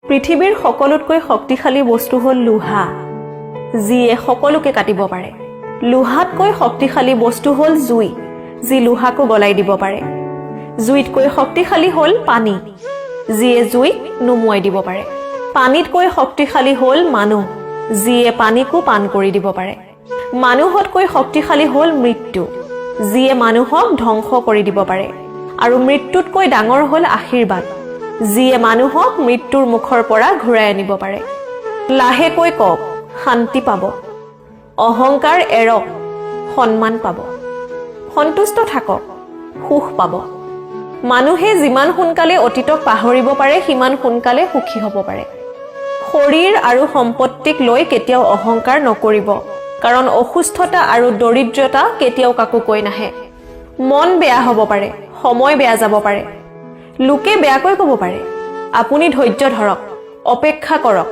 পৃথিৱীৰ সকলোতকৈ শক্তিশালী বস্তু হ'ল লোহা, যিয়ে সকলোকে কাটিব পাৰে। লোহাতকৈ শক্তিশালী বস্তু হ'ল জুই, যি লোহাকো গলাই দিব পাৰে। জুইতকৈ শক্তিশালী হ'ল পানী, যিয়ে জুইক নুমুৱাই দিব পাৰে। পানীতকৈ শক্তিশালী হ'ল মানুহ, যিয়ে পানীকো পান কৰি দিব পাৰে। মানুহতকৈ শক্তিশালী হ'ল মৃত্যু, যিয়ে মানুহক ধ্বংস কৰি দিব পাৰে। আৰু মৃত্যুতকৈ ডাঙৰ হ'ল আশীৰ্বাদ, যিয়ে মানুহক মৃত্যুৰ মুখৰ পৰা ঘূৰাই আনিব পাৰে। লাহেকৈ কওক, শান্তি পাব। অহংকাৰ এৰক, সন্মান পাব। সন্তুষ্ট থাকক, সুখ পাব। মানুহে যিমান সোনকালে অতীতক পাহৰিব পাৰে, সিমান সোনকালে সুখী হ'ব পাৰে। শৰীৰ আৰু সম্পত্তিক লৈ কেতিয়াও অহংকাৰ নকৰিব, কাৰণ অসুস্থতা আৰু দৰিদ্ৰতা কেতিয়াও কাকো কৈ নাহে। মন বেয়া হ'ব পাৰে, সময় বেয়া যাব পাৰে, লোকে বেয়াকৈ ক'ব পাৰে। আপুনি ধৈৰ্য ধৰক, অপেক্ষা কৰক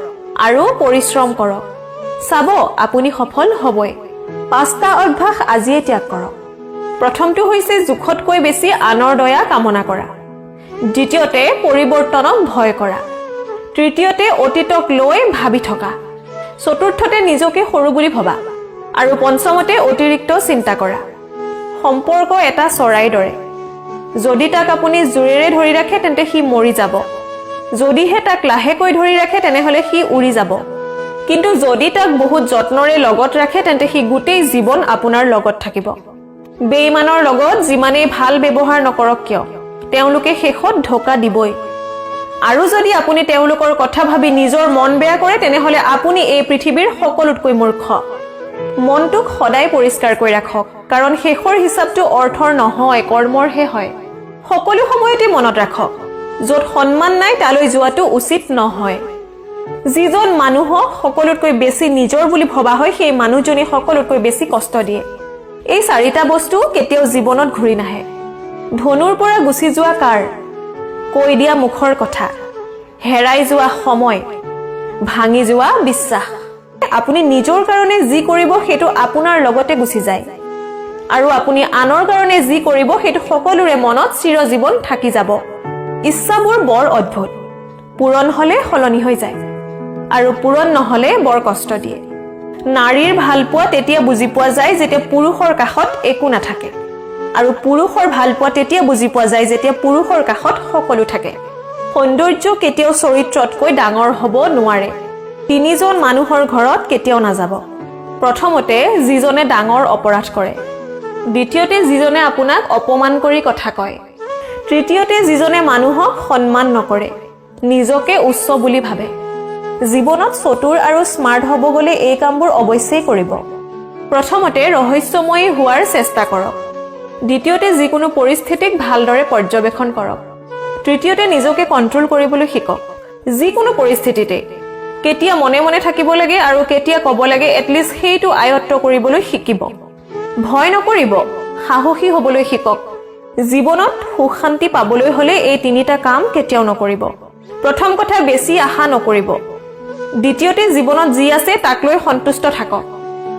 আৰু পৰিশ্ৰম কৰক। চাব, আপুনি সফল হ'বই। পাঁচটা অভ্যাস আজিয়ে ত্যাগ কৰক। প্ৰথমটো হৈছে জোখতকৈ বেছি আনৰ দয়া কামনা কৰা। দ্বিতীয়তে, পৰিৱৰ্তনক ভয় কৰা। তৃতীয়তে, অতীতক লৈ ভাবি থকা। চতুৰ্থতে, নিজকে সৰু বুলি ভবা। আৰু পঞ্চমতে, অতিৰিক্ত চিন্তা কৰা। সম্পৰ্ক এটা চৰাইৰ দৰে। যদি তাক আপুনি জোৰেৰে ধৰি ৰাখে, তেন্তে সি মৰি যাব। যদিহে তাক লাহেকৈ ধৰি ৰাখে, তেনেহ'লে সি উৰি যাব। কিন্তু যদি তাক বহুত যত্নৰে লগত ৰাখে, তেন্তে সি গোটেই জীৱন আপোনাৰ লগত থাকিব। বেইমানৰ লগত যিমানেই ভাল ব্যৱহাৰ নকৰক কিয়, তেওঁলোকে শেষত ঢকা দিবই। আৰু যদি আপুনি তেওঁলোকৰ কথা ভাবি নিজৰ মন বেয়া কৰে, তেনেহ'লে আপুনি এই পৃথিৱীৰ সকলোতকৈ মূৰ্খ। মনটোক সদায় পৰিষ্কাৰকৈ ৰাখক, কাৰণ শেষৰ হিচাপটো অৰ্থৰ নহয়, কৰ্মৰহে হয়। সকলো সময়তে মনত ৰাখক, য'ত সন্মান নাই তালৈ যোৱাটো উচিত নহয়। যিজন মানুহক সকলোতকৈ বেছি নিজৰ বুলি ভবা হয়, সেই মানুহজনে সকলোতকৈ বেছি কষ্ট দিয়ে। এই চাৰিটা বস্তু কেতিয়াও জীৱনত ঘূৰি নাহে: ধনুৰ পৰা গুচি যোৱা কাঁড়, কৈ দিয়া মুখৰ কথা, হেৰাই যোৱা সময়, ভাঙি যোৱা বিশ্বাস। আপুনি নিজৰ কাৰণে যি কৰিব, সেইটো আপোনাৰ লগতে গুচি যায় আৰু আপুনি আনৰ কাৰণে যি কৰিব, সেইটো সকলোৰে মনত চিৰজীৱন থাকি যাব। ইচ্ছাবোৰ বৰ অদ্ভুত। পূৰণ হলে সলনি হৈ যায় আৰু পূৰণ নহলে বৰ কষ্ট দিয়ে। নাৰীৰ ভালপোৱা তেতিয়া বুজি পোৱা যায় যেতিয়া পুৰুষৰ কাষত একো নাথাকে আৰু পুৰুষৰ ভালপোৱা তেতিয়া বুজি পোৱা যায় যেতিয়া পুৰুষৰ কাষত সকলো থাকে। সৌন্দৰ্য কেতিয়াও চৰিত্ৰতকৈ ডাঙৰ হ'ব নোৱাৰে। তিনিজন মানুহৰ ঘৰত কেতিয়াও নাযাব। প্ৰথমতে, যিজনে ডাঙৰ অপৰাধ কৰে। দ্বিতীয়তে, যিজনে আপোনাক অপমান কৰি কথা কয়। তৃতীয়তে, যিজনে মানুহক সন্মান নকৰে, নিজকে উচ্চ বুলি ভাবে। জীৱনত চতুৰ আৰু স্মাৰ্ট হ'ব গ'লে এই কামবোৰ অৱশ্যেই কৰিব। প্ৰথমতে, ৰহস্যময়ী হোৱাৰ চেষ্টা কৰক। দ্বিতীয়তে, যিকোনো পৰিস্থিতিক ভালদৰে পৰ্যবেক্ষণ কৰক। তৃতীয়তে, নিজকে কণ্ট্ৰল কৰিবলৈ শিকক। যিকোনো পৰিস্থিতিতে কেতিয়া মনে মনে থাকিব লাগে আৰু কেতিয়া ক'ব লাগে, এটলিষ্ট সেইটো আয়ত্ব কৰিবলৈ শিকিব। ভয় নকৰিব, সাহসী হ'বলৈ শিকক। জীৱনত সুখ শান্তি পাবলৈ হ'লে এই তিনিটা কাম কেতিয়াও নকৰিব। প্ৰথম কথা, বেছি আশা নকৰিব। দ্বিতীয়তে, জীৱনত যি আছে তাক লৈ সন্তুষ্ট থাকক।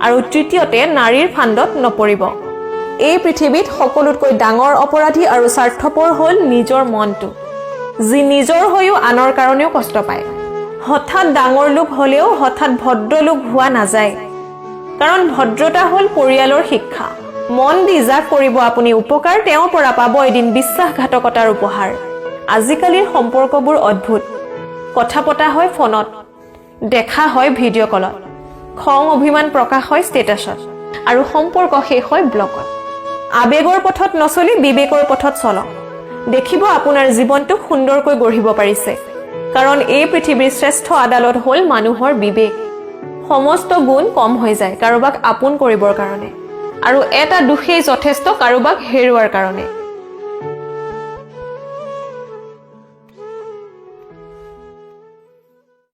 আৰু তৃতীয়তে, নাৰীৰ ফান্দত নপৰিব। এই পৃথিৱীত সকলোতকৈ ডাঙৰ অপৰাধী আৰু স্বাৰ্থপৰ হ'ল নিজৰ মনটো, যি নিজৰ হৈও আনৰ কাৰণেও কষ্ট পায়। হঠাৎ ডাঙৰ লোক হ'লেও হঠাৎ ভদ্ৰলোক হোৱা নাযায়, কাৰণ ভদ্ৰতা হ'ল পৰিয়ালৰ শিক্ষা। মন দি যাক কৰিব আপুনি উপকাৰ, তেওঁৰ পৰা পাব এদিন বিশ্বাসঘাতকতাৰ উপহাৰ। আজিকালিৰ সম্পৰ্কবোৰ অদ্ভুত। কথা পতা হয় ফোনত, দেখা হয় ভিডিঅ' কলত, খং অভিমান প্ৰকাশ হয় ষ্টেটাছত আৰু সম্পৰ্ক শেষ হয় ব্লকত। আৱেগৰ পথত নচলি বিবেকৰ পথত চলক। দেখিব, আপোনাৰ জীৱনটোক সুন্দৰকৈ গঢ়িব পাৰিছে, কাৰণ এই পৃথিৱীৰ শ্ৰেষ্ঠ আদালত হ'ল মানুহৰ বিবেক। সমস্ত গুণ কম হৈ যায় কাৰোবাক আপোন কৰিবৰ কাৰণে আৰু এটা দোষেই যথেষ্ট কাৰোবাক হেৰুৱাৰ কাৰণে।